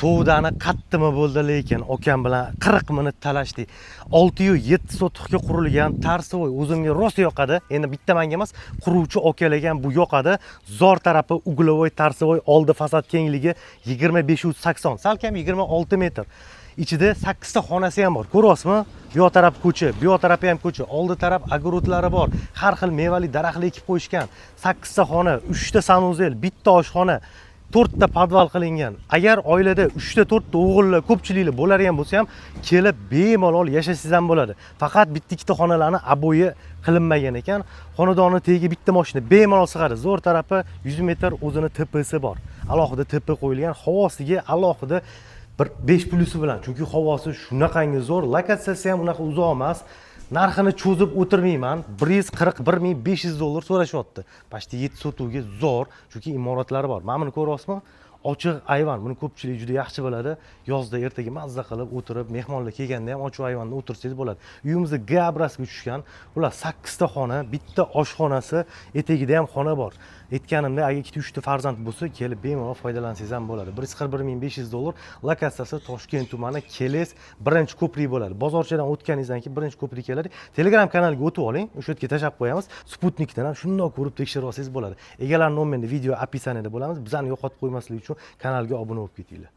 Savdani qattimi bo'ldi, lekin akam bilan 40 minut talashdik. 6,7 sotixga qurilgan торцевой o'zimga rosa yoqadi. Endi bitta manga emas, quruvchi akalarga ham bu yoqadi. Zo'r tarafi угловой торцевой, oldi fasad kengligi 25,80, salkam 26 metr. Ichida 8 ta xonasi ham bor. Ko'ryapsizmi? Bu yoq taraf ko'cha, bu yoq tarafi ham ko'cha. Oldi taraf огород lari bor. Har xil mevali daraxtlar ekib qo'yishgan. 8 ta xona, 3 ta санузел, bitta oshxona, to'rtta podval qilingan. Agar oilada 3 ta, 4 ta o'g'illar, ko'pchiliklar bo'ladigan bo'lsa ham, kelib bemalol yashasangiz ham bo'ladi. Faqat bitta ikkita xonalarni обои qilinmagan ekan. Xonadonni tagiga bitta mashina bemalol sig'adi. Zo'r tarafi 100 metr o'zini TPsi bor. Alohida TP qo'yilgan, havosiga alohida bir 5 plyusi bilan, chunki havosi shunaqangi zo'r, lokatsiyasi ham unaqa uzoq emas. Narxini cho'zib o'tirmayman, 141 500 dollar so'rashyapti. Почти 7 sotuvga zo'r, chunki imoratlari bor. Mana buni ko'ryapsizmi? Ochiq ayvon. Buni ko'pchilik juda yaxshi biladi. Yozda ertaga mazza qilib o'tirib, mehmonlar kelganda ham ochiq ayvonda o'tirsangiz bo'ladi. Uyimizni gabrasiga tushgan. Ular sakkizta xona, bitta oshxonasi, etagida ham xona bor. Aytganimdek, agar ikkita, uchta farzand bo'lsa, kelib bemalol foydalansangiz ham bo'ladi. 141 500 dollar. Lokatsiyasi Toshkent tumani, Keles, birinchi ko'prik bo'ladi. Bozorchadan o'tganingizdan keyin birinchi ko'prik keladi. Telegram kanaliga o'tib oling, o'sha yerga tashlab qo'yamiz. Sputnikdan ham shundoq ko'rib, tekshirib olsangiz bo'ladi. Egalar nomerini video описание da bo'lamiz. Bizani yo'qotib qo'ymaslik uchun kanalga obuna bo'lib ketinglar.